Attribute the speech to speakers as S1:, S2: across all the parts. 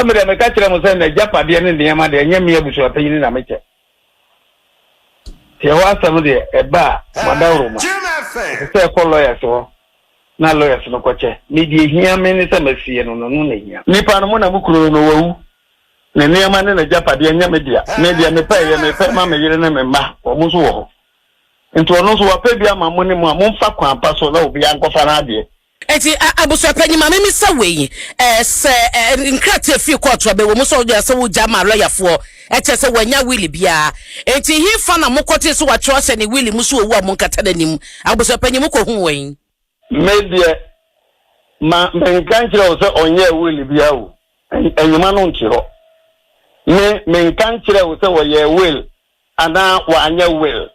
S1: Me deɛ meka kyerɛ mo sɛ n'agyapadeɛ ne nneɛma deɛ ɛnyɛ me abusuapanyin na mekyɛ. Nti ɛhɔ asɛm deɛ ɛba a mo adaworoma. Ɛsɛ sɛ ɛkɔ lawyers hɔ na lawyers no kɔkyɛ. Me deɛ ehia me ne sɛ masie no no, ɛno na ehia. Nipa no mo na mo kunu no no wawu. Ne nneɛma ne n'agyapadeɛ nyɛ me dea. Me deɛ mepɛ yɛ mepɛ ma me yere ne me mma, wɔn nso wɔ hɔ. Nti ɔno nso wapɛ bi ama mo ne mo a, momfa kwan pa so na obiara nkɔfa n'adeɛ.
S2: Enti abusuapanyin, ma mimmisa wei, Sɛ nkrataa fii kɔɔto aba, ɛwɔ mu sɛ wode sɛ wogya ma lɔyafoɔ, ɛkyerɛ sɛ wannya wili biara. Enti hefa na mokɔtee sɛ wɔatwerɛ ahyɛ ne wili mu sɛ owu a monkata n'anim? Abusuapanyin, mokɔhuu wɛn?
S1: Me deɛ, ma menka nkyerɛ wo sɛ ɔnyɛɛ will biara o, nwoma no nte hɔ. Me, menka nkyerɛ wo sɛ ɔyɛɛ will anaa wanyɛ will.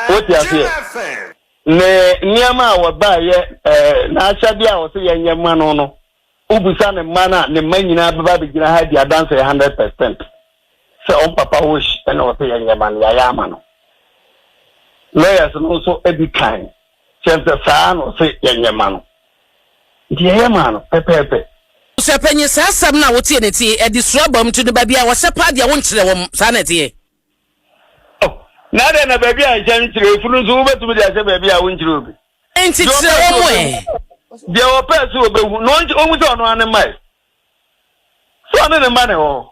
S1: Wote aseɛ? Ne nneɛma a wɔbaeɛ, ɛɛ, n'ahyɛdeɛ a ɔsɛ yɛnyɛ mma no no, wobisa ne mma no a, ne mma nyinaa bɛba abɛgyina ha adi adanseɛ 100% sɛ wɔn papa wish ɛna ɔsɛ yɛnyɛ ma no, yɛayɛ ama no. Lawyers no nso di kan kyerɛ sɛ saa na ɔsɛ yɛnyɛ ma no. Nti yɛyɛ maa no pɛpɛɛpɛ.
S2: Abusuapanyin, saa asɛm no a wotee no nti, ɛde suro aba mu nti no, baabi a wɔhyɛ paa deɛ wonkyerɛ wɔn, saa na ɛteɛ?
S1: Oh, na adɛn na baabi a nhyɛ nkyerɛ efunu nso wobɛtumi de ahyɛ baabi a wonkyerɛ obi?
S2: Enti kyerɛ wɔn ɛ.
S1: Deɛ ɔpɛɛ sɛ ɔbɛhu na ɔhu sɛ ɔno ara ne mma ɛ. Sɛ ɔne ne mma na ɛwɔ hɔ.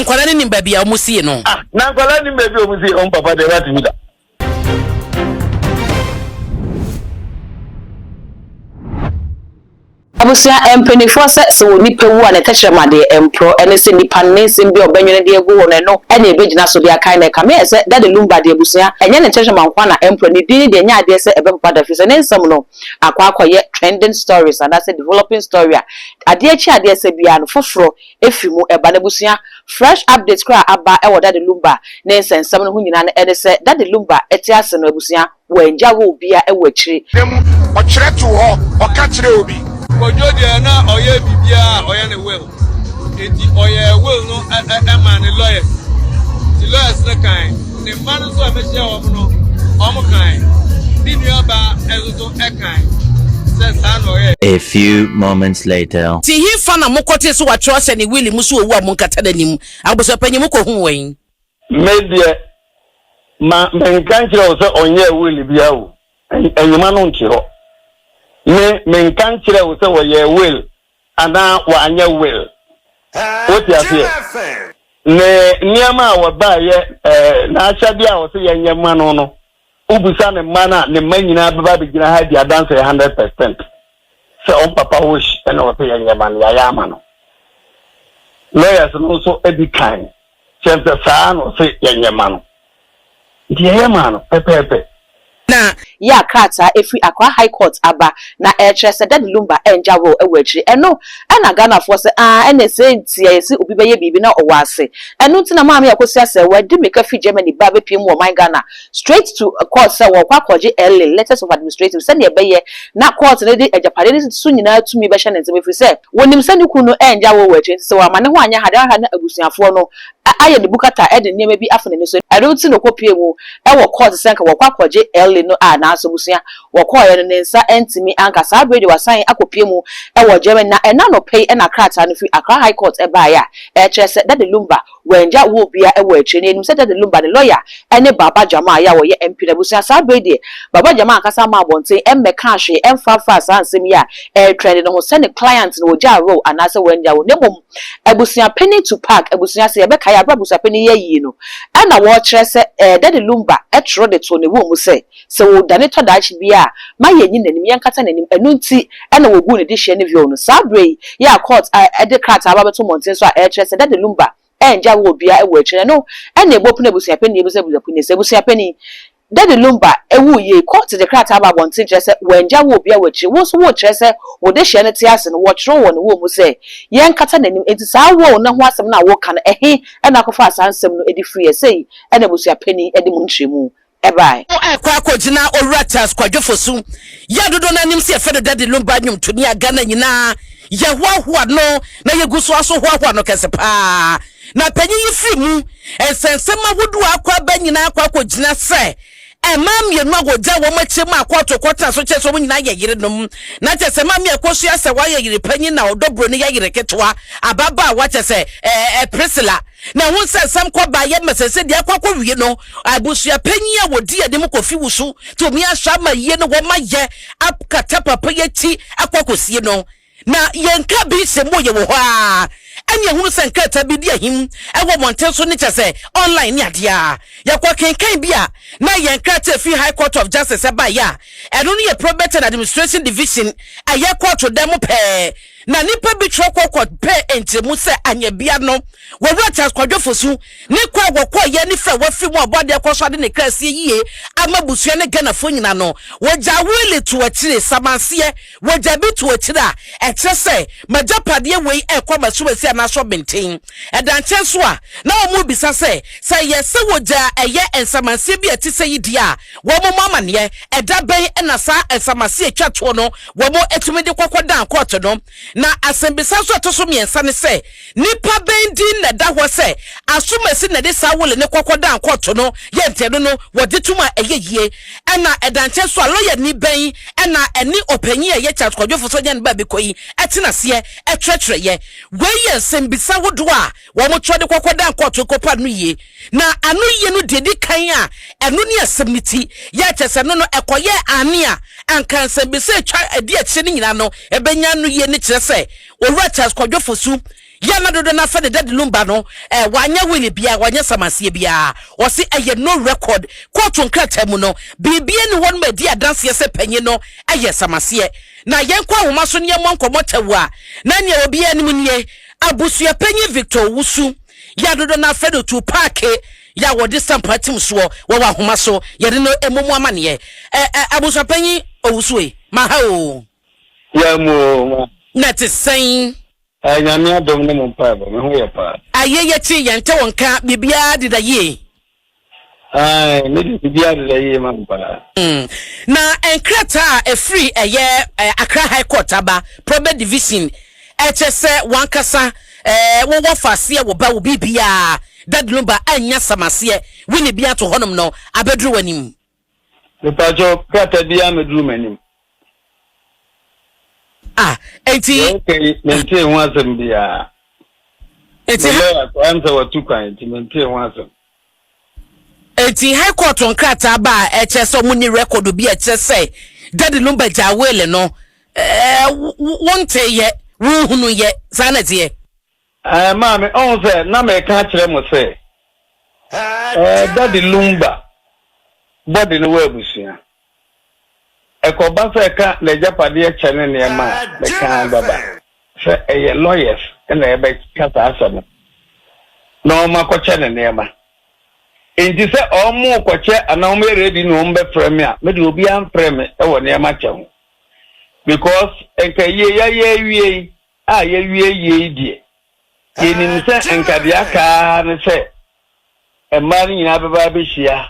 S2: Nkwadaa no nim baabi a wɔsie no.
S1: Ah, na nkwadaa nim baabi a wɔsie wɔn papa deɛ wɔatumi da.
S3: Abusua mpaninfoɔ sɛ sɛ onipa wu a ne tɛkyerɛma deɛ ɛmporɔ ɛne sɛ nipa no ne nsɛm bi a ɔbɛnwene de agu hɔ no ɛno ɛna ɛbɛgyina so de akae no ɛkame ayɛ sɛ Daddy Lumba deɛ abusua ɛnyɛ ne tɛkyerɛma nko ara na ɛmporɔ ne din no deɛ ɛnyɛ adeɛ sɛ ɛbɛpopa da firi sɛ ne nsɛm no akɔ akɔyɛ trending stories anaasɛ developing story a adeɛ kye adeɛ sɛ biara no foforɔ ɛfiri mu ɛba no abusua fresh update koraa a aba ɛwɔ Daddy Lumba ne nsɛnsɛm no ho nyinaa no ɛne sɛ Daddy Lumba ɛte ase no abusua Wangya role bia wɔ akyire.
S4: Na mu, ɔtwerɛ too hɔ, ɔka kyerɛɛ obi.
S5: Kwadwo deɛ na ɔyɛ biribiara a ɔyɛ ne will nti ɔyɛɛ will no maa ne lawyers nti lawyers no kan ne mma no nso a ɛbɛhyia wɔn no wɔn kan ne nua baa nso so kan sɛ saa na ɔyɛ.
S6: A few moments later.
S2: Nti hefa na mokɔtee sɛ wɔatwerɛ ahyɛ ne wili mu sɛ owu a monkata n'anim? Abusuapanyin, mokɔhuu wɛn?
S1: Me deɛ, ma menka nkyerɛ wo sɛ ɔnyɛɛ will biara o, nwoma no nte hɔ. Me, menka nkyerɛ wo sɛ ɔyɛɛ will anaa wanyɛ will. Wote aseɛ? Ne nneɛma a wɔbaeɛ, ɛɛ, n'ahyɛdeɛ a ɔsɛ yɛnyɛ mma no no, wobisa ne mma no a, ne mma nyinaa bɛba abɛgyina ha adi adanseɛ 100% sɛ wɔn papa wish ɛna ɔsɛ yɛnyɛ ma no, yɛayɛ ama no. Lawyers no nso di kan Kyerɛ sɛ saa na ɔse yɛnyɛ ma no. Nti yɛyɛ maa no pɛpɛɛpɛ.
S2: Na.
S3: Yɛ a krataa ɛfiri Accra High Court aba na ɛrekyerɛ sɛ Daddy Lumba ɛngya will wɔ akyire. Ɛno na Ghanafoɔ sɛ aah ɛneɛ sɛ nti a yɛse obi bɛyɛ biribi na ɔwɔ ase. Ɛno nti na Maame Akosua sɛ wadi mmirika firi Germany ba abɛpue mu wɔ ɔman Ghana straight to court sɛ wɔrekɔ akɔgye LA, Letters of Administrative, sɛdeɛ ɛbɛyɛ na court no de agyapadeɛ no so nyinaa tumi bɛhyɛ ne nsam ɛfiri sɛ wɔnim sɛ ne kunu no anngya will wɔ akyire nti sɛ wamma ne ho anyɛ ha deɛ ɔhwɛ a na abusuafoɔ no ayɛ ne bukata de nneɛma bi afa n'ani so. Ɛno nti na ɔkɔpuee mu wɔ kɔɔte sɛ anka wɔkɔ akɔgye Ellie no a nanso abusua wɔkɔeɛ no ne nsa antumi anka. Saa berɛ yi deɛ wasan akɔpue mu wɔ Germany na ɛnnɛ anɔpa yi na krataa no firi Accra High Court baeɛ a ɛrekyerɛ sɛ Daddy Lumba Wangya will biara wɔ akyire na yɛnim sɛ Daddy Lumba ne lɔya ne Baba Jamal a ɔyɛ MP no abusua. Saa berɛ yi deɛ Baba Jamal ankasa mmaa abɔnten mmɛkaa hwee mfrafraa saa nsɛm yi a ɛretrɛnde no ho sɛ ne client no ɔgyaa will anaasɛ wangya will na mmom abusuapanin Tupac abusua sɛ yɛbɛkae a berɛ a abusuapanin yi ayie no na wɔrekyerɛ sɛ Daddy Lumba twerɛ de too ne will mu sɛ Sɛ wɔdane tɔ daakye bi a, ma yɛnyi n'anim, yɛnkata n'anim. Ɛno nti na wɔguu ne dehyeɛ ne viol no. Saa berɛ yi yɛ a court a de krataa aba abɛto mmɔnten so a ɛrekyerɛ sɛ Daddy Lumba angya will biara wɔ akyire no, ɛno na ɛbɔ pono abusuapanin abisa abusuapanin sɛ, Abusuapanin, Daddy Lumba wuu yei, court de krataa aba abɔnten kyerɛ sɛ wangya will biara wɔ akyire, wo nso worekyerɛ sɛ wo dehyeɛ no te ase no, wɔtwerɛ wɔ ne will mu sɛ yɛnkata n'anim, enti saa will no ho asɛm no a woreka no, ɛhe na akɔfaa saa nsɛm no de firiiɛ? Sei na abusuapanin de mu nkyerɛmu bae.
S2: Ɛrekɔ akɔgyina Owura Charles Kwadwo Fosu yi a dodoɔ no ara nim sɛ yɛfrɛ no Daddy Lumba nnwomtoni a Ghana nyinaa yɛhoahoa no na yɛgu so ara nso hoahoa no kɛse pa ara. Na panyin yi firi mu nsɛnsɛm ahodoɔ a akɔ aba nyinaa akɔ akɔgyina sɛ Mmaa mmienu a wɔgya wɔn akyire mu a kɔɔto kɔtena so kyerɛ sɛ wɔn nyinaa yɛ yerenom. Na kyerɛ sɛ Maame Akosua sɛ wayɛ yere panyin na Ɔdɔ Buroni yɛ yere ketewa, ababaawa kyerɛ sɛ ɛɛ Priscilla. Na ɛho nsɛnsɛm kɔ baeɛ ma sɛsɛ deɛ akɔ akɔwie no, abusua panyin a wɔdi anim Kofi Wusu tumi ahyɛ ama yie no wɔma yɛ akata papa yi akyi akɔ akɔsie no. Na yɛn ka bi sɛ mo yɛwɔ hɔ ara ɛne ɛhunu sɛ nkrataa bi di ahim ɛwɔ mmɔnten so ne kyɛ sɛ online ne adeɛ a yɛkɔ kenkan bi a na yɛn krataa ɛfiri High Court of Justice ɛbaeɛ a ɛno no yɛ Probate and Administration Division ɛyɛ kɔɔto dan mu pɛɛ na nipa bi twerɛ kɔ kɔ pɛɛ nkyerɛmu sɛ anyɛ bia no Wɔwura Charles Kwadwo Fosu ne kɔ a wɔkɔeɛ ne firi a wafiri mu a ɔbɔadeɛ kɔ so ade ne kra sie yie ama abusua ne Ghanafoɔ nyinaa no, wɔgyaa willi too akyire, samanseɛ, wɔgyaa bi too akyire a ɛkyerɛ sɛ m'agyapadeɛ wei ɛrekɔ m'asumasi anaasɛ ɔbenten. Ɛda nkyɛn nso a, na wɔrebisa sɛ, sɛ ɛyɛ sɛ wɔgyaa ɛyɛ nsamanseɛ bi a ɛte sɛ yi deɛ a, wɔmmɔ amaneɛ, ɛda bɛn na saa nsamanseɛ a ɛtwa toɔ no wɔatumi de kɔkɔdan kɔɔto no? Na asɛmmisa nso a ɛtɔ so mmiɛnsa ne sɛ, Nnipa bɛn din na ɛda hɔ sɛ asomasi na ɛde saa wole no kɔkɔdan kɔɔto no yɛ ntɛno no wɔgye tom a ɛyɛ yie? Ɛna ɛda nkyɛn nso a lɔyani bɛn na ɛne ɔpanyin a ɛyɛ Charles Kwadwo Fosu anya ne baabi kɔ yi tena aseɛ kyerɛkyerɛeɛ? Wei yɛ nsɛmmisa hodoɔ a wɔtwerɛ de kɔkɔdan kɔɔto kɔpa ano yie. Na ano yie no deɛ ɛdi kan a ɛno ne asɛm no ti yɛ kyerɛ sɛ ɛno no ɛkɔyɛɛ aane a anka nsɛmmisa a ɛtwa ɛdi akyire no nyinaa no ɛbɛnya ano yie no kyerɛ sɛ Owura Charles Kwadwo Fosu yɛ a na dodoɔ no ara frɛ no Daddy Lumba no, eh, wanyɛ will biara, wanyɛ samaseɛ biara. Ɔse ɛyɛ no record. Kóòtù nkrataa mu no, biribiara nni hɔ nom a ɛdi adanseɛ sɛ panyin no yɛ samaseɛ. Na yɛnkɔ ahoma so na yɛmmɔ nkɔmmɔ tɛw a, na nea obiara nim nie, Abusua panyin Victor Owusu yɛ a dodoɔ no ara frɛ no Tupac yɛ a wɔde stamp atim soɔ wɔ wɔ ahoma so, yɛne no mmɔ mu amaneɛ. Eh, eh, Abusua panyin Owusu ei, maha oo.
S1: Yɛ mu o ma.
S2: Na ɛte sɛn?
S1: Ɛɛ Nyame adom ne mo mpaebɔ, me ho yɛ paa.
S2: Aye yɛte yɛn nte wo nka, biribiara deda yie.
S1: Ae, me de biribiara deda yie ma me paa.
S2: Na nkrataa a ɛfiri ɛyɛ Accra High Court aba, Probate Division, ɛkyɛ sɛ wankasa wowɔ faseɛ wo ba wo biribiara, Daddy Lumba annya samaseɛ, Winnie bi ato hɔnom no abɛduru w'anim.
S1: Mepakyɛw, krataa biara mmeduru m'anim.
S2: Ah, enti.
S1: Deɛ woka yi, mentee ho asɛm biara.
S2: Enti.
S1: Me lɔya koraa ɛm sɛ watu kwan nti mentee ho asɛm.
S2: Enti High Court nkrataa ba a ɛkyerɛ sɛ wɔn ni record bi a ɛkyerɛ sɛ Daddy Lumba gyaa will no, ɛɛ, wontee yɛ, wonhunu yɛ, saa na ɛteɛ?
S1: Ɛɛ, maame, ɔhu sɛ na meka akyerɛ mo sɛ, ɛɛ, Daddy Lumba bɔde no wɔ abusua. Ɛkɔba sɛ ɛka n'agyapadeɛ kyɛ ne nneɛma a, meka ara dada sɛ ɛyɛ lawyers na ɛbɛka saa asɛm no na wɔakɔkyɛ ne nneɛma. Enti sɛ wɔrekɔkyɛ anaa wɔyɛ ready na wɔbɛfrɛ me a, me deɛ obiara mfrɛ me wɔ nneɛma kyɛ ho. Because nka yie yɛayɛ awie yi, a yɛawie yei deɛ, yɛnim sɛ nka deɛ aka ara ne sɛ mmaa no nyinaa bɛba abɛhyia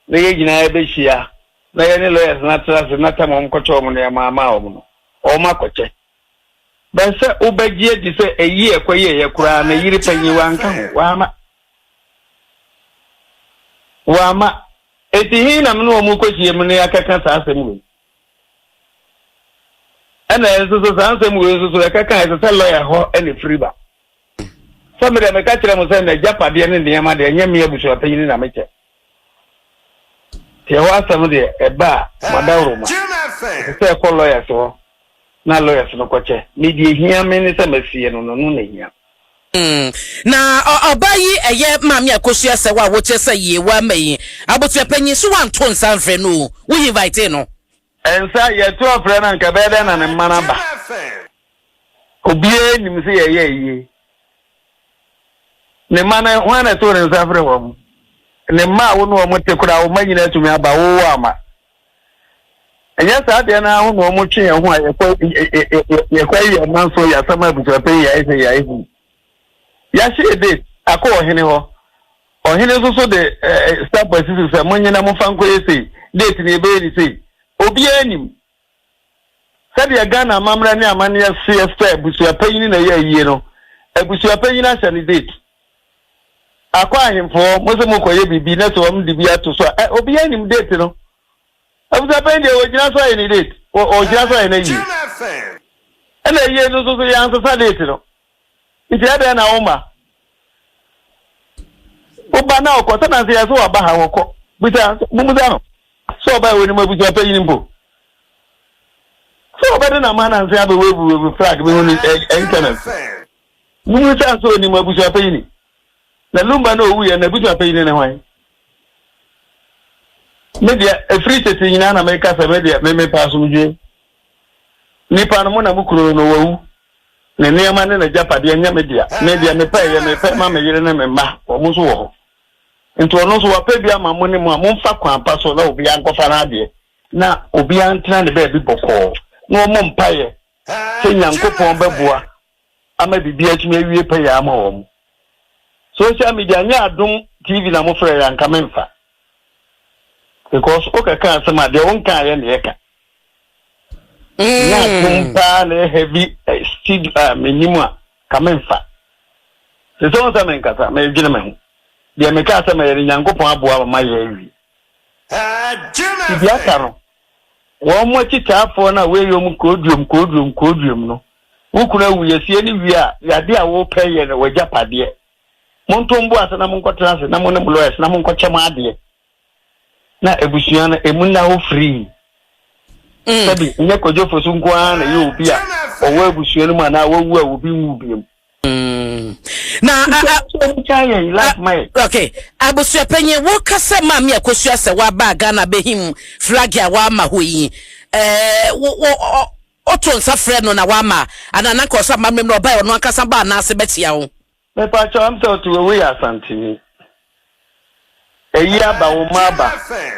S1: na yɛn nyinaa yɛbɛhyia na yɛne lawyers no atena ase na tam wɔn kɔkyɛ wɔn nneɛma ama wɔn no, wɔn akɔkyɛ. Bɛn sɛ wobɛgye adi sɛ ɛyi a ɛkɔyɛeɛ koraa ne yere panyin wanka ho, wamma. Wamma. Enti he na me ne wɔn rekɔhyia mu na yɛakɛka saa asɛm wei? Ɛna nso so saa nsɛm wei nso so ɛkɛka ɛsɛ sɛ lɔya hɔ ɛna ɛfiri ba. Sɛ me deɛ meka kyerɛ mo sɛ n'agyapadeɛ ne nneɛma deɛ ɛnyɛ me abusuapanyin na mekyɛ. Nti ɛhɔ asɛm deɛ ɛba a madaworo ma. Ɛsɛ sɛ ɛkɔ lawyers hɔ na lawyers no kɔkyɛ. Me deɛ ehia me ne sɛ masie no no, ɛno na ehia.
S2: Na ɔbaa yi ɛyɛ Maame Akosua sɛ wo a wokyerɛ sɛ yie woama yi abusua panyin so woanto nsa amfrɛ no o, wo invitee no.
S1: Nsa yɛto afrɛ no a nka ɛbɛyɛ dɛn na ne mma no aba? Obiara nim sɛ yɛyɛ ayie. Ne mma no, hwan na ɛtoo ne nsa frɛ wɔn? Ne mma a wo ne wɔn te koraa, wo mma nyinaa atumi aba, wo woamma. Ɛnyɛ saa deɛ no ara ho na wɔtwe yɛn ho a yɛkɔ yɛkɔ ayi yɛn mma nso yɛ asɛm a abusuapanyin yɛ ayɛ sɛ yɛ ayɛ hu. Yɛahyɛ date akɔ ɔhene hɔ. Ɔhene nso so de stamp asi so sɛ monye na momfa nkɔyɛ sei, date no yɛbɛyɛ no sei. Obiara nim. Sɛdeɛ Ghana amammerɛ ne amanneɛ seɛ sɛ abusuapanyin na ɛyɛ ayie no, abusuapanyin ahyɛ ne date. Akɔ ahemfo hɔ, mo sɛ mokɔyɛ biribi na sɛ wɔn de bi ato so a, ɛ, obiara nim date no. Abusuapanyin deɛ wɔgyina so ayɛ ne date, wɔ ɔgyina so ayɛ n'ayie. Ɛna ayie no nso so yɛansesa date no. Nti ɛdɛn na woma? Woba na ɔkɔ, sɛ nansa yɛ so waba ha wɔkɔ. Bisa, mumusa no. Sɛ ɔba yɛ onim abusuapanyin mpo. Sɛ ɔbɛde na ma nansa abɛwɛbuwɛbu flag bi ho ne internet. Mumisa sɛ onim abusuapanyin. Na Lumba na owuiɛ no, n'abusuapanyin ne hwan? Me deɛ, ɛfiri tete nyinaa na meka sɛ me deɛ, me mepɛ asomdwoeɛ. Nipa no, mo na mo kunu no no, wawu. Ne nneɛma ne n'agyapadeɛ nyɛ me dea. Me deɛ, mepɛ yɛ, mepɛ ma me yere ne me mma, wɔn nso wɔ hɔ. Nti ɔno nso wapɛ bi ama mo ne mo a, momfa kwan pa so na obiara nkɔfa n'adeɛ, na obiara ntena ne baabi bɔkɔɔ, na wɔmmɔ mpaeɛ sɛ Nyankopɔn bɛboa ama biribi atumi awie pɛyɛ ama wɔn. Social media nyɛ adom TV na mo frɛ yɛ anka memfa. Because wokɛka asɛm a deɛ wonka yɛ na yɛka. Nyɛ adom paa na yɛ heavy eh, studio a menim a ka memfa. Sɛ sɛ wɔn sɛ menkasa medwene me ho. Deɛ meka sɛ mɛyɛ no Nyankopɔn aboa ma mayɛ awie. Nti deɛ aka no Wɔn akyitaafoɔ no a woyɛ wɔn koduom koduom koduom no, wo kunu awu, yɛsie no wie a, yadeɛ a wopɛ yɛ no w'agyapadeɛ. Monto mbo ase na monkɔtena ase na mo ne mo lawyers na monkɔkyɛ mo adeɛ na abusua no emu nna hɔ firii. Sɛbi, nyɛ Kwadwo Fosu nko ara na ɛyɛ obi a ɔwɔ abusua no mu anaa wawu a obi nwu biom.
S2: Na okay, abusuapanyin wo kasa ma me akosua sɛ waba Ghana behim flag a wama hɔ yi eh wo wo oto nsa frɛ no na wama ana na nka ɔsɛ amammerɛ mu na ɔbae ɔno ankasa ba anaase bɛkyea wo.
S1: Mepakyɛw am sɛ ɔte wɔ woyɛ Asanteni. Eyi aba wo mma aba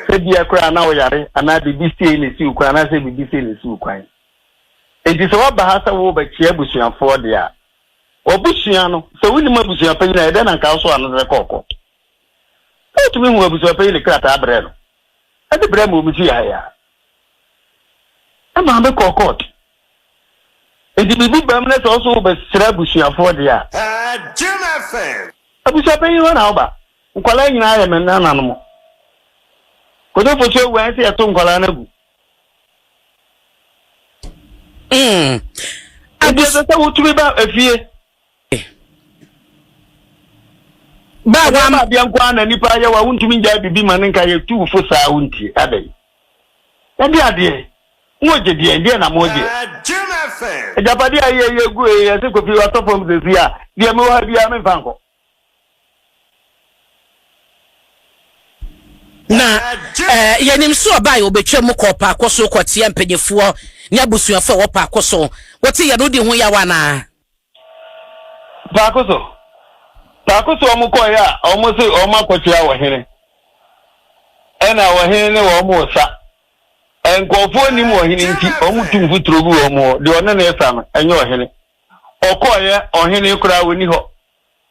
S1: sɛ bia koraa na woyare anaa biribi sei na esi wo kwan anaasɛ biribi sei na esi wo kwan. Enti sɛ woaba ha sɛ worebɛkyea abusuafoɔ deɛ a, w'abusua no, sɛ wonnim abusua panyin a, ɛdɛn na anka wosoo ano de rekɔ ɔkɔ? Sɛ wotumi hu abusua panyin de krataa brɛ no, ɛde brɛ me wɔ me fie ha yi ara. Ɛmaa me kɔɔ court. Enti biribi bam na sɛ wo nso wobɛsrɛ abusuafoɔ deɛ a, abusua panyin hɔ na woba. Nkwadaa nyinaa yɛ me nananom. Kojo Fosu awu a, ɛsɛ yɛto nkwadaa no agu.
S2: Mm.
S1: Nti ɛsɛ sɛ wotumi ba efie.
S2: Ba wa
S1: ma adeɛ nko ara na nipa ayɛ wa wontumi ngyae biribi ma ne nka yɛ tu fo saa wontie adɛn. Ɛde adeɛ mo gye deɛ deɛ na mo gye. Agyapadeɛ a yɛ yɛ gu yɛ sɛ kofi watɔ fam sɛsi a deɛ mewɔ ha biara memfa nkɔ.
S2: Na eh, yɛnim so ɔbaa yɛ ɔbɛtwa mu kɔɔ paako so kɔteɛ mpanyinfoɔ ne abusuafoɔ a ɛwɔ paako so. Wote yɛ no wodi ho yaw anaa?
S1: Paako so. Paako so wɔn kɔeɛ a wɔn se wɔn akɔkyea ɔhene. Ɛna ɔhene ne wɔn resa. Nkurɔfoɔ nim ɔhene nti wɔn tu mfuturo gu wɔn hɔ. Deɛ ɔne no resa no ɛnyɛ ɔhene. Ɔkɔeɛ ɔhene koraa ɔnni hɔ.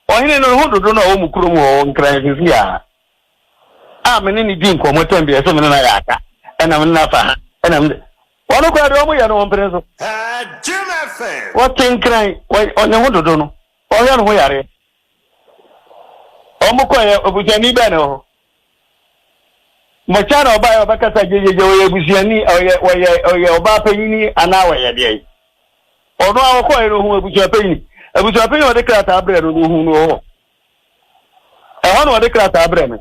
S1: Ɔhene no ne ho dodo no a ɔwɔ mo kurom hɔ wɔ Nkran seesei ara a me ne no di nkɔmmɔ tɛm biara sɛ me ne no ayɛ aka ɛna me ne no afa ha ɛna me wɔn koraa deɛ wɔn yɛ no wɔn mpene so. Wɔte Nkran wɔ ne ho dodo no ɔhwɛ ne ho yareɛ. Wɔn kɔeɛ obusuani bɛn na ɛwɔ hɔ? Mmɔkyɛ na ɔbaeɛ ɔbɛkasa gyegyegye ɔyɛ abusuani ɔyɛ ɔyɛ ɔyɛ ɔbaa panyini anaa ɔyɛ deɛ ɔno a ɔkɔɛ no ohun abusua panyini abusua panyin a ɔde krataa brɛ no no ohun no wɔ hɔ ɛhɔ na ɔde krataa brɛ no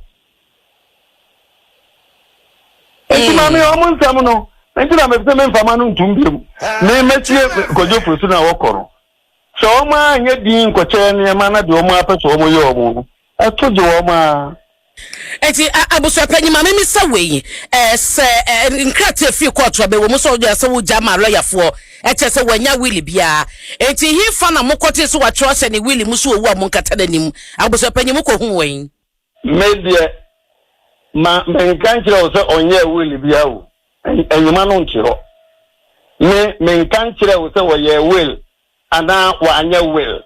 S1: nti maame ɔmo nsɛm no nti na mepɛ sɛ memfa ma no ntum biom me mɛtie Kwadwo Fosu no a wɔkɔ no Sɛ wɔn ara nyɛ dinn nkɔkyɛ nneɛma na deɛ wɔn ara pɛ sɛ wɔyɛ wɔn no, ɛto gye wɔn ara.
S2: Enti abusuapanyin ma memmisa wei, sɛ nkrataa firi kɔɔto a bɛwɔ mu sɛ wode sɛ wogya ma lɔyafoɔ, ɛkyerɛ sɛ wannya wili biara. Enti hefa na mokɔtee sɛ watwerɛ ahyɛ ne wili mu sɛ owu a monkata n'anim? Abusuapanyin mokɔhuu wei?
S1: Me deɛ, ma menka nkyerɛ wo sɛ ɔnyɛɛ will biara o, Nwoma no nte hɔ. Me, menka nkyerɛ wo sɛ wɔyɛɛ will anaa wɔanyɛ will.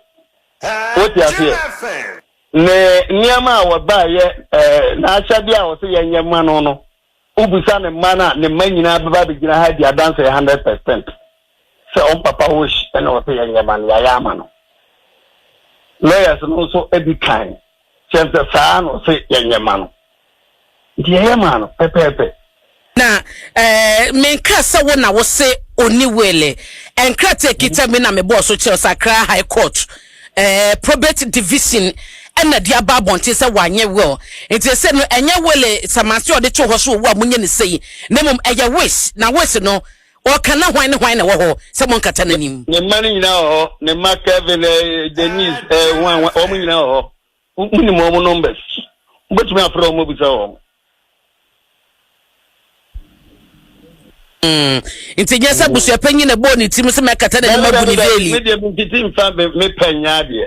S1: Wote aseɛ? Ne nneɛma a wɔbaeɛ, ɛɛ, n'ahyɛdeɛ a ɔsɛ yɛnyɛ mma no no, wobisa ne mma no a, ne mma nyinaa bɛba abɛgyina ha adi adanseɛ 100% sɛ wɔn papa wish ɛna ɔsɛ yɛnyɛ ma no, yɛayɛ ama no. Lawyers no nso di kan. Kyerɛ sɛ saa na ɔse yɛnyɛ ma no. Nti yɛyɛ maa no pɛpɛɛpɛ.
S2: Na eh, menkaa sɛ wo na wose ɔnni will. Nkrataa ɛkita mi na mebɔɔ so kyerɛ sɛ Accra High Court eh, Probate Division ɛna de aba abɔnten sɛ wanyɛ will. Nti ɛsɛ no ɛnyɛ will samanse a ɔde too hɔ so owu a monyɛ ne sei, na mmom ɛyɛ wish, na wish no ɔka na hwan ne hwan na ɛwɔ hɔ sɛ monkata n'anim.
S1: Ne mma no nyinaa wɔ hɔ, ne mma Kevin, eh, Denise, eh, hwan, hwan, wɔn nyinaa wɔ hɔ. Monim wɔn numbers. Mobɛtumi afrɛ wɔn abisa wɔn.
S2: Mm. Nti nyɛ sɛ abusuapanyin na ɛbɔɔ ne tirim sɛ mɛkata n'anim agu ne veeli.
S1: Me deɛ mentiti mfa me pɛ nyɛ adeɛ.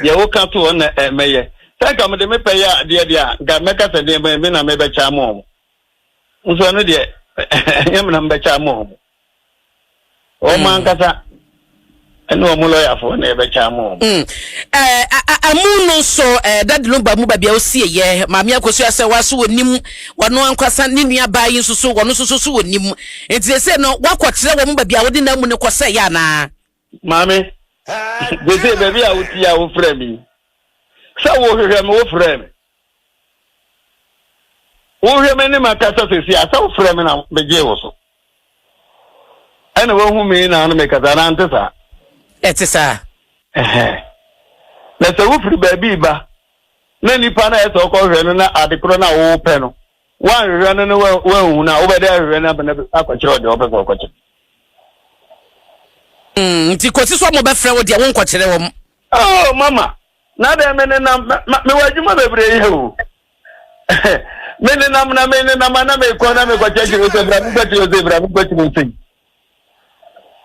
S1: Deɛ woka to hɔ na mɛyɛ. Sɛ nka mede me pɛ yɛ adeɛ deɛ a, nka mɛka sɛ deɛ me na mebɛkyɛ ama wɔn. Nso ɛno deɛ ɛnyɛ me na mebɛkyɛ ama wɔn. Wɔn hmm. ankasa ɛne wɔn lɔyafoɔ na ɛbɛkyɛ ama wɔn.
S2: Hmm. Ɛɛ amu no nso ɛɛ dadi no ba mu baabi a osie yɛ maame akosua sɛ waso wɔ nim wɔn ankasa ne nua baa yi nso so wɔn nso so so wɔ nim nti sɛ no wakɔkyerɛ wɔn baabi a wɔde n'amu no kɔsɛ yɛ anaa.
S1: Maame, sese baabi a wote a wofrɛ me yi, sɛ wohwehwɛ me wofrɛ me. Wohwɛ me ne makasa sese a, sɛ wofrɛ me na megyee wo so. Ɛna woahu me na ne mekasa na nte saa.
S2: Ɛte saa.
S1: Ɛhɛn. Na sɛ wofiri baabi ba na nipa no a ɛsɛ ɔkɔhwɛ no na ade korɔ no a wopɛ no, woanhwehwɛ no no woanhu no a, wobɛde ahwehwɛ no abɛn akɔkyerɛ ɔdeɛ ɔpɛ sɛ ɔkɔkyerɛ.
S2: Mm, nti kɔsi so ɔmo bɛfrɛ wo deɛ wonkɔkyerɛ wɔn.
S1: Oh, mama, na dɛn me nenam, mewɔ adwuma bebree yɛ o. Me nenam na me nenam na mekɔ na mekɔkyerɛkyerɛ sɛ bra menkɔkyerɛ sɛ bra menkɔkyerɛ sɛ.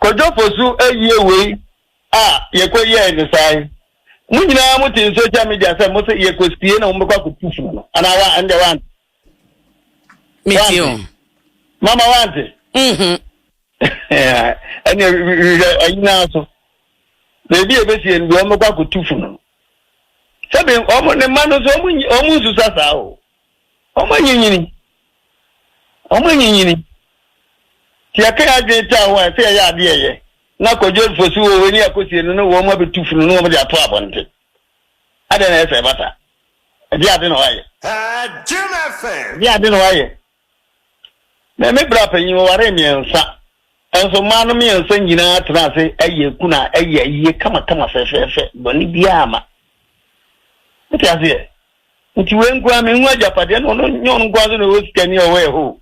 S1: Kwadwo Fosu ayie wei a yɛkɔ yɛɛ ne saa yi. Mo nyinaa mo te social media sɛ mo sɛ yɛkɔsie na wɔbɛkɔ akɔtu funu no. Anaa wa ɛndeɛ wante.
S2: Mete o.
S1: Mama wante.
S2: Mhm.
S1: Ɛnna hwehwɛ anyina so. Baabi a ebesie no deɛ wɔbɛkɔ akɔtu funu no. Sɛbi wɔn ne mma no nso wɔn wɔn nsusa saa o. Wɔn anyinyini. Wɔn anyinyini. Tí yɛka yɛ adwene taa ho a ɛsɛ yɛyɛ adeɛ yɛ. Na kɔdwo fosi wɔ wɔ ni akɔsie no na wɔn abɛtu funu no wɔn de ato abɔnten. Adɛn na ɛsɛ ɛbata? Ɛdeɛ ade na wayɛ. Ɛdeɛ ade na wayɛ. Na me bra panyin wɔwaree mmiɛnsa. Nso mmaa no mmiɛnsa nyinaa tena ase ɛyɛ kuna ɛyɛ ayie kamakama fɛfɛɛfɛ bɔne biara ma. Wote aseɛ? Nti wei nkoa mehu agyapadeɛ na ɔno nyɛ ɔno nkoa nso na ɔwɔ sikani a ɔwɔ ɛhɔ o.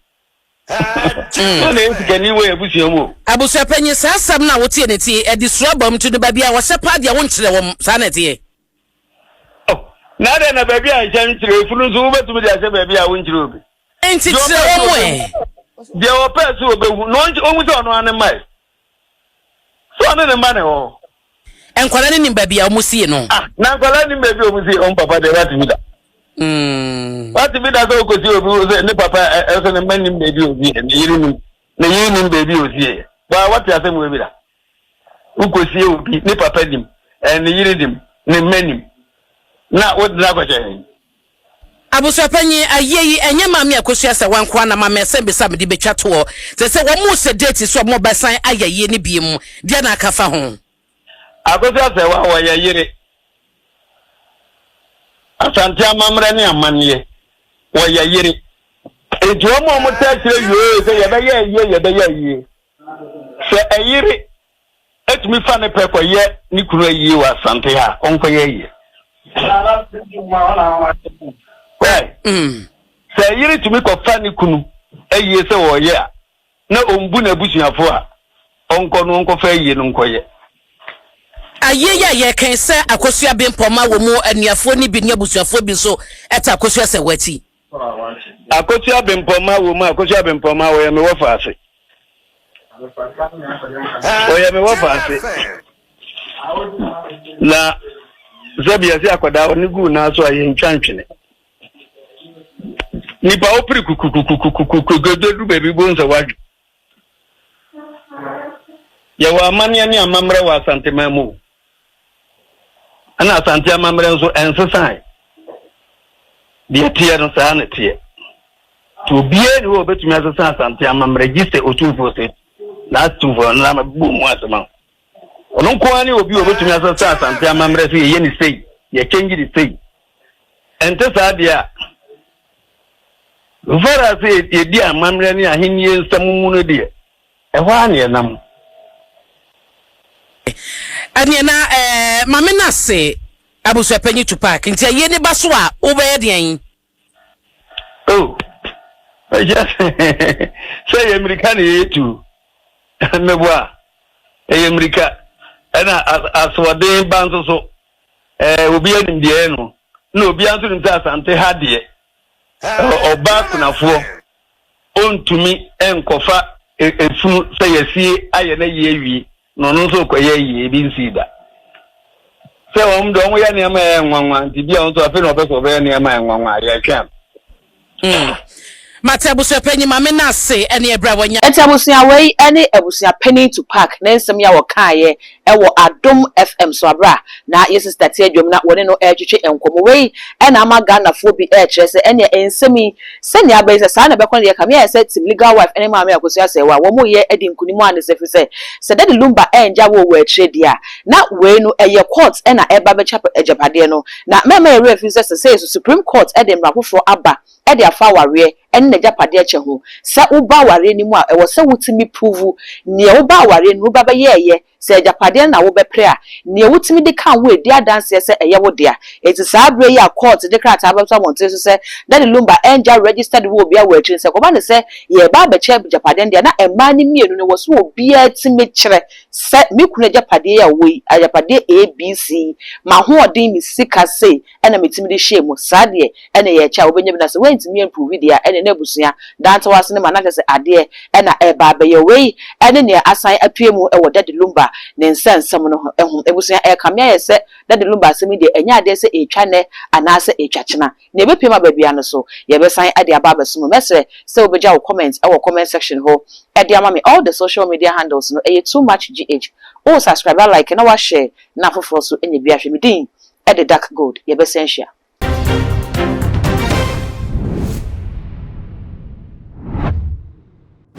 S1: Ɔno na ɛyɛ sikani wɔ abusua mu o.
S2: Abusua panyin, saa asɛm no a woteɛ no ti, ɛde suro aba mu nti no baabi a wɔhyɛ paa deɛ wonkyerɛ wɔn, saa na ɛteɛ?
S1: Oh, na adɛn na baabi a nhyɛ nkyerɛ efunu nso wobɛtumi de ahyɛ baabi a wonkyerɛ obi?
S2: Enti kyerɛ wɔn ɛ.
S1: Deɛ ɔpɛɛ sɛ ɔbɛhu na ɔhu sɛ ɔno ara ne mma ɛ. Sɛ ɔne ne mma na ɛwɔ hɔ.
S2: Nkwadaa no nim baabi a wɔsie no.
S1: Ah, na nkwadaa nim baabi a wɔsie wɔn papa deɛ wate bi da. Wate bi da sɛ wokɔsie obi sɛ ne papa ɛsɛ ne mma nim baabi a ɔsie ne yere nim ne yere nim baabi a ɔsie. Wate asɛm wɔ bi da. Wokɔsie obi, ne papa nim, eh, ne yere nim, ne mma nim, na wode no akɔhyɛ he?
S2: Abusuapanyin, ayie yi ɛnyɛ Maame Akosua Sɛwa nkoa na Maame Asɛmbisa a mede bɛtwa toɔ. Sɛ sɛ wɔn rehyɛ date so a wɔbɛsan ayɛ ayie no biom, deɛ na aka fa ho?
S1: Akosua Sɛwa wɔyɛ yere. Asante amammerɛ ne amanneɛ, wɔyɛ yere. Enti wɔn a wɔtaa kyerɛ yoo sɛ yɛbɛyɛ ayie, yɛbɛyɛ ayie. Sɛ ɛyere tumi fa ne pɛ kɔyɛ ne kunu ayie wɔ Asante ha a, ɔnkɔyɛ ayie. Mm. Sɛ ɛyere tumi kɔfa ne kunu ayie sɛ ɔreyɛ a, na ɔmbu n'abusuafo a, ɔnkɔ no ɔnkɔfa ayie no nkɔyɛ.
S2: Ayie yi a yɛreka yi, sɛ Akosua Bempɔma wɔ mu, anuafoɔ no bi ne abusuafoɔ bi nso te Akosua Sɛwɔ akyi.
S1: Akosua Bempɔma wɔ mu Akosua Bempɔma wɔyɛ me wɔfa ase. Wɔyɛ me wɔfa ase. Na sɛbi yɛse akwadaa ɔne guu naa so a yɛntwa ntwene. Nipa wopere kukukukukukuku du baabi bohu sɛ wadwe. Yɛwɔ amanneɛ ne amammerɛ wɔ Asanteman mu. Ɛna Asante amammerɛ nso ɛnsesae. Deɛ ɛteɛ no saa na ɛteɛ. Nti obiara ni hɔ a obetumi asesa Asante amammerɛ gye sɛ Otumfoɔ sɛ na Otumfoɔ no na bu mu asɛm a. Ɔno nko ara ne obi a obetumi asesa Asante amammerɛ sɛ yɛyɛ ne sei. Yɛ change no sei. Ɛnte saa deɛ a, so far as sɛ yɛdi amammerɛ ne ahennie nsɛm mu no deɛ, ɛhɔ ara na yɛnam.
S2: Ɛneɛ na ɛɛ mame no ase abusuapanyin Tupac nti ayie ne ba so a wobɛyɛ deɛn?
S1: Oh, ɛkyɛ sɛ ɛyɛ mmirika na yɛtu meboa ɛyɛ mmirika ɛna asoɔden ba nso so ɛɛ obi anim deɛ ɛyɛ no na obiara nso nim sɛ Asante ha deɛ ɔbaa kunafoɔ ɔntumi nkɔfa efunu sɛ yɛsie ayɛ na yie awie na ɔno nso rekɔyɛ ayie ebi nsii da sɛ wɔn de wɔn yɛ nneɛma a ɛyɛ nwanwa nti bi a wɔn nso afei na wɔpɛ sɛ wɔbɛyɛ nneɛma a ɛyɛ nwanwa a yɛretwɛn.
S2: Mate abusuapanyin ma me no ase ɛne ɛberɛ a wanya.
S3: Enti abusua wei ne abusua panin Tupac ne nsɛm yi a wɔkaeɛ wɔ Adom FM so aberɛ a na yɛ sister te adwam na wɔne no retwetwe nkɔmmɔ. Wei na ama Ghanafoɔ bi rekyerɛ sɛ ɛneɛ nsɛm yi sɛnea aba yi sɛ saa na ɛbɛkɔ no deɛ kame ayɛ sɛ Team Legal Wife ne Maame Akosua Asɛewa a wɔreyɛ adi nkunim a ne sɛ firi sɛ sɛ Daddy Lumba angya wɔ wɔ akyire deɛ a na wei no ɛyɛ court na ɛreba abɛkyɛ agyapadeɛ no na mɛmma yɛn werɛ mfiri sɛ sesei nso Supreme Court de mmara foforɔ aba de afa awareɛ ne n'agyapadeɛ kyɛ ho. Sɛ woba awareɛ no mu a, ɛwɔ sɛ wotumi prove neɛ woba awareɛ no mu woba bɛyɛɛyɛ. Sɛ agyapadeɛ no na wobɛpere a, neɛ wotumi de ka ho ɛdi adanseɛ sɛ ɛyɛ wo dea. Enti saa berɛ yi a court de krataa bɛto abɔnten so sɛ Daddy Lumba ɛngya registered will biara wɔ akyiri no, sɛ ɛkɔba no sɛ yɛreba abɛkyɛ agyapadeɛ no deɛ a, na mmaa no mmienu no ɛwɔ sɛ obiara tumi kyerɛ sɛ me kunu agyapadeɛ yi a ɔwɔ yi, agyapadeɛ ABC yi, m'ahoɔden, me sika sei na metumi de hyɛɛ mu, saa deɛ ɛna yɛkyɛ a wobɛnya bi na sɛ woantumi amprovi deɛ a ɛneɛ na abusua dantew ase no ma na kyerɛ sɛ adeɛ na ɛreba abɛyɛ. Wei ne nea asan apue mu wɔ Daddy Lumba ne nsɛnsɛm no ho. Abusua ɛrekame ayɛ sɛ Daddy Lumba asɛm yi deɛ ɛnyɛ adeɛ sɛ ɛretwa nnɛ anaasɛ ɛretwa kyena. Nea ɛbɛpue mu aba biara no so yɛbɛsan de aba abɛso mu. Mɛsrɛ sɛ wobɛgya wo comment wɔ comment section hɔ de ama me. All the social media handles no ɛyɛ too much GH. Wo subscribe a like na wa share na afoforɔ nso anya bi ahwɛ. Me din de Dark Gold. Yɛbɛsan ahyia.